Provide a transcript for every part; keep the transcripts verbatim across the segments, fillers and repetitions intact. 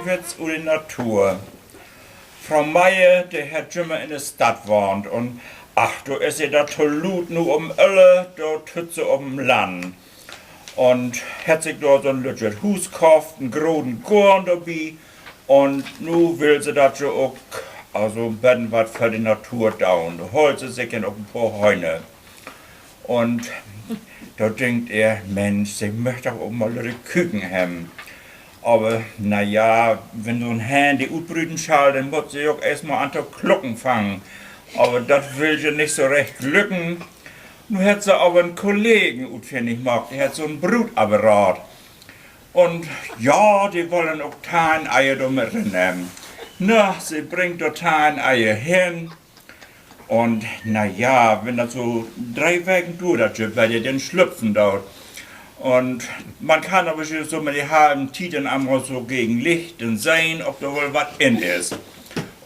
Witz ut de Natur. Fro Meyer, de hett jümmer in de Stadt wahnt un, ach, dor is ehr dat to luut, nu op 'n Öller, dor tütt se op 'n Land. Un hett sik dor so'n lüttjet Huus kofft, en groten Goorn dorbi. Un nu will se dat jo ok, also 'n beten wat för de Natur doon. Dor hoolt se sik denn ok en poor Höhner. Un dor denkt ehr, Mensch, se möcht doch ok mal lütte Küken hebben. Aver na ja, wenn so'n Hahn de utbröden schall, denn mutt se ok eerstmal an to klucken fangen. Aver dat will je nich so recht glücken. Nu hett se aver en Kollegen utfinnig maakt, de hett so'n Bruutapparat. Un ja, de woll denn ok teihn Eier dor mit rinnehmen. Na, se bringt dor teihn Eier hen. Un na ja, wenn dat so dree Weken duert, dat je, bet de denn slüpfen doot. Un man kann aver jo so mit de halven Tiet denn eenmal so gegen Licht denn sehn, of dor woll wat in is.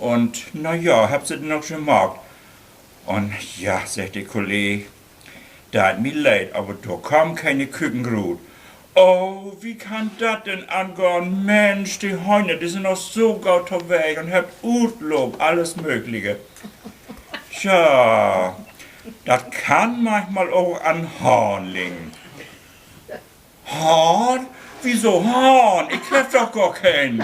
Un na ja, hebbt se denn ok schon maakt. Un ja, seggt de Kolleeg, deit mi leed, aver dor kaamt kene Küken rut. Oh, wo kann dat denn angahn? Mensch, de Höhner, de sünd noch so goot toweeg un hebbt Utloop, alles Mögliche. Tja, dat kann manchmal ok an Hahn liggen. Hahn? Wieso Hahn? Ik heff doch gor keen.